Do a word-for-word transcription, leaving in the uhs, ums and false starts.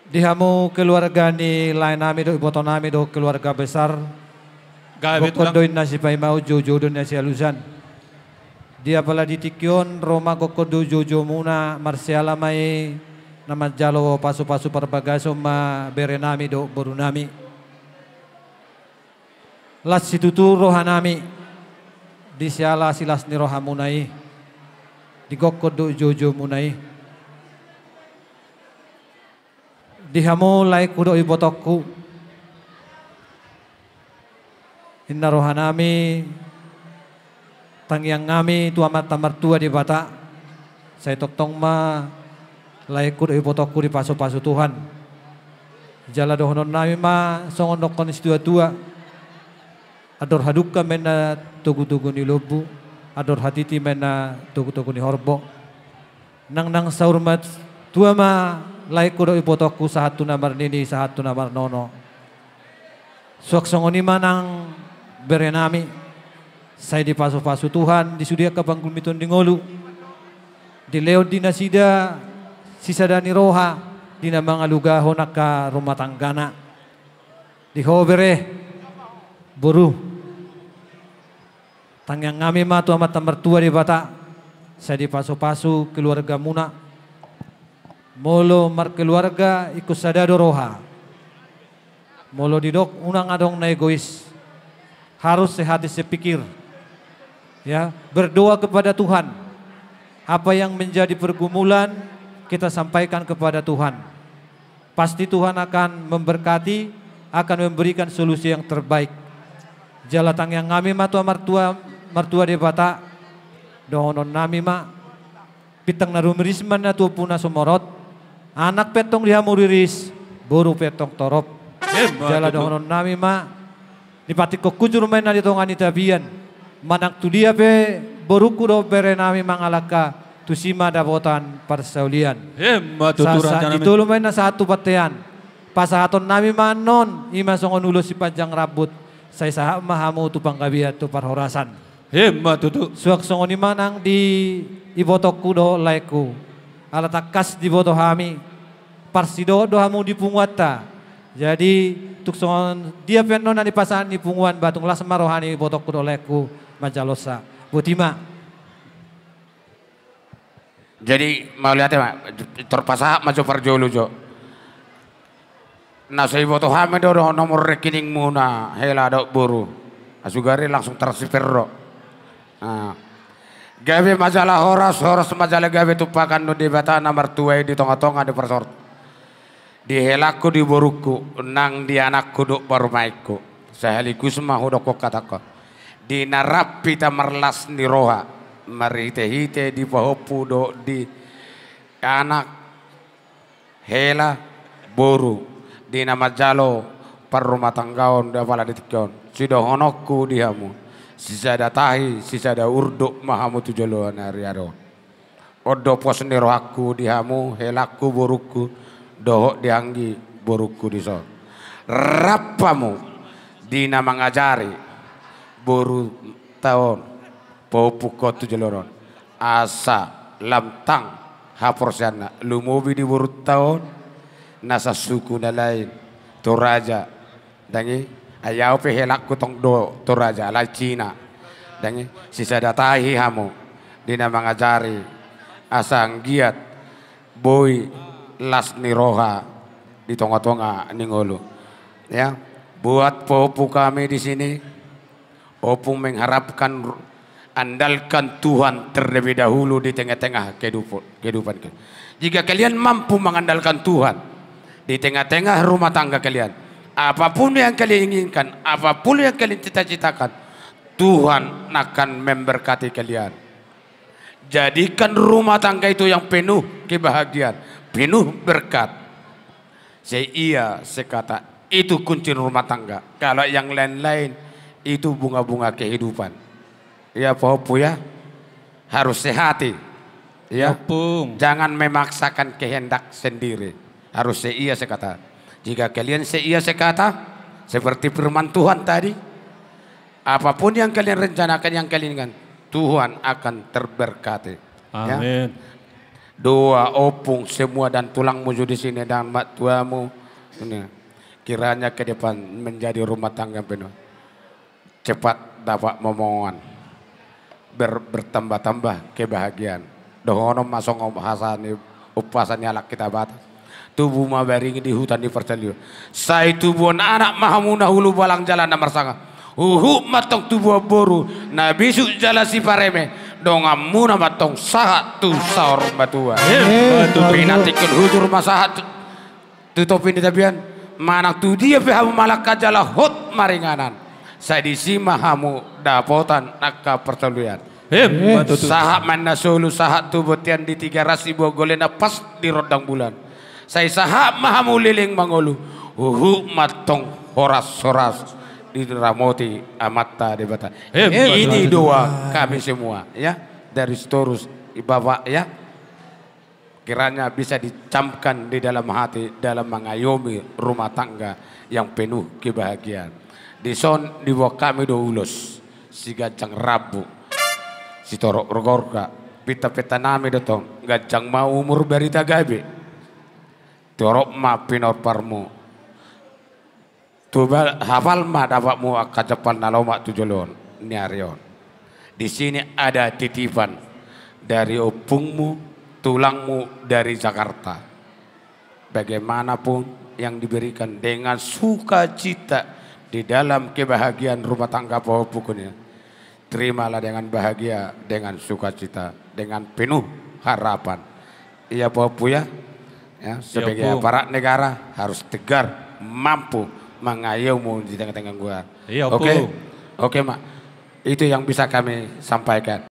Di hamu keluarga ni laenami dohot ibotonami dohot keluarga besar. Gabe gokkon tulang. Do inna sipaimaon, joujou do inna sialusan. Di apala di tingki on ro ma gokkon do joujoumuna, marsiala ma i na manjalo pasupasu parbagason ma berenami dohot borunami. Las situtu rohanami di siala silas ni rohamuna i, di gokkon dohot joujoumuna i. Di hamu laengku dohot ibotongku, inna rohanami, tangiangnami tu Amanta Martua Debata, sai tongtong ma laengku dohot ibotongku dipasupasu Tuhan. Jala dohononnami ma songon dohonon ni situatua: Andor hadungka ma inna togutogu ni lombu, andor hatiti ma inna togutogu ni horbo. Nangnang saur matua ma laengku dohot ibotongku, sahat tu na marnini, sahat tu na marnono. Suang songon i ma nang berenami, sai dipasupasu Tuhan di sude angka panggulmiton ni ngolu, dilehon di nasida sisada ni roha di na mangalugahon angka rumah tanggana. Di ho bere, boru, tangiangnami ma tu Amanta Martua Debata, sai dipasupasu keluargamuna. Molo markeluarga ingkon sada do roha. Molo didok unang adong na egois, harus sehati sepikir. Ya, berdoa kepada Tuhan. Apa yang menjadi pergumulan, kita sampaikan kepada Tuhan. Pasti Tuhan akan memberkati, akan memberikan solusi yang terbaik. Jala tangiangnami ma tu Amanta Martua, Martua Debata, dohononnami ma: Bintang na rumiris ma inna tu ompu na sumorop, anak pe antong di hamu riris, boru pe antong torop. Emma tutu. Jala dohononnami ma: Dipatik hujur ma inna di tonga ni tapian, manang tu dia pe borungku dohot berenami mangalangka, tusi ma dapotan parsaulian. Emma tutu. Sahat, sahat rajanami. Di tolu ma inna sahat tu bontean. Pasahatonnami ma annon, i ma songon ulos sipanjang rambut, sai sahat ma hamu tu panggabean tu parhorasan. Emma tutu. Suang songon i ma nang di ibotongku dohot laengku. Ala tangkas diboto hami, parsidohot do hamu di punguanta. Jadi, tung songon dia pe annon na nipasahat ni punguan, ba tung las ma roha ni ibotongku dohot laengku manjalosa. Boti ma. Jadi, mauliate ma, tor pasahat ma jo parjolo jo. Na so iboto hami do dohot nomor rekeningmuna, hela dohot boru. Asugari langsung transfer do. Nah. Gabe ma jala horas, horas ma jala gabe, tumpahon Debata na martua i di tongatonga ni parsaoranta. Di helangku, di borungku, nang di anakku dohot parumaenku. Sahaligus ma hudokkon hatangku. Di na rap hita marlas ni roha, marhitehite di pahompu dohot di anak, hela, boru, di na manjalo parrumatanggaon di apala di tingki on. Sidohononku di hamu: Sisada tahi, sisada urdot ma hamu tu joloan ni ari on. On do pos ni rohangku di hamu, helangku, borungku, dohot di anggi borungku dison. Rap hamu di na mangajari borunta on, pahompungkon tu joloan on. Asa lam tang haporseaonna, lumobi di borunta on, na sasuku na lain, Toraja. Ndang i, ai au pe helangku tong do Toraja, alai Cina. Ndang i, sisada tahi hamu di na mangajari, asa anggiat boi las ni roha di tongatonga ni ngolu. Ya, buat pahompu kami di sini, Ompung mengharapkan, andalkan Tuhan terlebih dahulu di tengah-tengah kehidup-, kehidupan kita. Jika kalian mampu mengandalkan Tuhan di tengah-tengah rumah tangga kalian, apapun yang kalian inginkan, apapun yang kalian cita-citakan, Tuhan akan memberkati kalian. Jadikan rumah tangga itu yang penuh kebahagiaan, penuh berkat. Seia sekata, itu kunci rumah tangga. Kalau yang lain-lain, itu bunga-bunga kehidupan. Ya, pahompu ya, harus sehati. Ya. Ompung. Jangan memaksakan kehendak sendiri. Harus seia sekata. Jika kalian seia sekata, seperti firman Tuhan tadi, apapun yang kalian rencanakan, yang kalian inginkan, Tuhan akan terberkati. Ya. Amin. Dua ompung semua dan tulangmu jo di sini dan mak tuamu. Ini, kiranya ke depan menjadi rumah tangga yang penuh. Cepat dapat momongan. Ber-, bertambah-tambah kebahagiaan. Dohonon ma songon hasa ni, umpasa ni halak hita Batak. Tubu ma baring di huta ni Parsaluan. Sai tubuan anak ma hamu na hulu balang jala na marsangap. Huhut ma tong tubuan boru na bisuk jala sipareme. Donganmuna ma tong sahat tu saur matua. Emma tutu. Pinantikkon hujur ma sahat tu, tu topi ni tapian. Manang tu dia pe hamu malangka jala hot maringanan. Sai disi ma hamu dapotan angka parsaluan. Emma tutu. Sahat ma na solu, sahat tu bontean di Tigaras, di Bogolena pas di rondang bulan. Sai sahat ma hamu leleng mangolu, huhut ma tong horas-horas diramoti Amanta Debata. Emma tutu. Ini doa kami semua, ya, dari Sitorus, Bapak, ya. Kiranya bisa dicamkan di dalam hati dalam mengayomi rumah tangga yang penuh kebahagiaan. Dison diboan hami do ulos siganjang rambu, sitorop gorga, pinta-pinta nami do tong, ganjang ma umur, barita gabe, torop ma pinomparmu. Tuba-, hapal ma dapotmu angka jampal na lomak tu joloan ni ari on. Di sini ada titipan dari ompungmu, tulangmu dari Jakarta. Bagaimanapun yang diberikan dengan sukacita di dalam kebahagiaan rumah tangga pahompuku ni, terimalah dengan bahagia, dengan sukacita, dengan penuh harapan. Iya, pahompu, ya. Ya, sebagai aparat negara harus tegar, mampu mengayomi di tengah-tengah gua. Iya, Ompu. Oke? Oke, Mak. Itu yang bisa kami sampaikan.